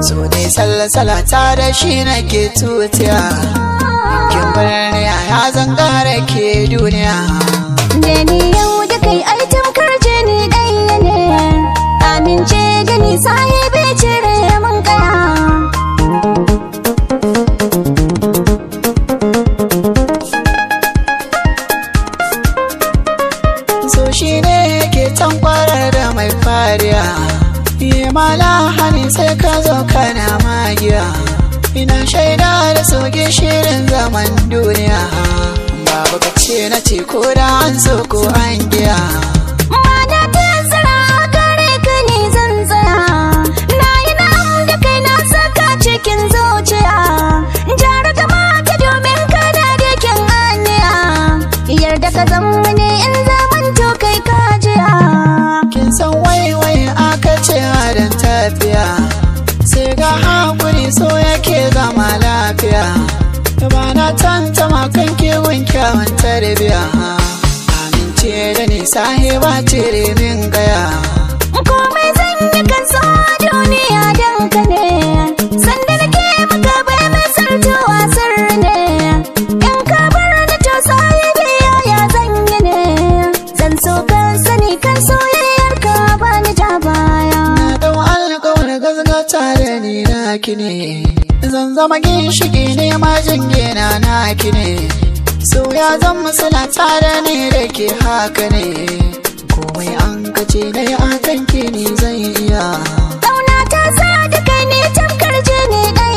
So ne sallasala ta da shi nake tutiya. Kin bar ni ya zan kara ke duniya. Da ni yau da kai ai tamkar jini ɗaya ne. Amince da ni sahibi cire mun kaya. So shi ne ke tankwarar da mai fariya. Yi mala hani sai ka zo kana magiya. Ina shaida da soge shirin zaman duniya. Babu ka ce na ce ko da an so ko an giya. Mana ta tsara gare ka ne zan tsaya. Na yi na'am da kai na saka cikin zuciya. Jara kamata domin kana da kyan aniya. Yarda ka zama ne in zaman to kai ka jiya. Kin san waiwai aka ce harin tafiya. Sai ga hakuri so yake zama lafiya. Ba na tantama kan kiwon kyawun tarbiya. Amince da ni sahiba cire min gaya. Komai zan yi kan so duniya don ka ne. Sanda nake maka bai mai sartowa sirri ne. In ka bar ni to sahibi yaya zan yi ne. Zan so kan sani kan soyayyar ka ba ni ja baya. Na dau alƙawar gazgata da ni naki ne. Zan zama ginshiki ne ma jingina naki ne. So ya zama suna tare ne da ke haka ne. Komai an kace na yi akan ki ne zan iya. Ƙauna ta sa da kai ne tamkar jini ɗaya.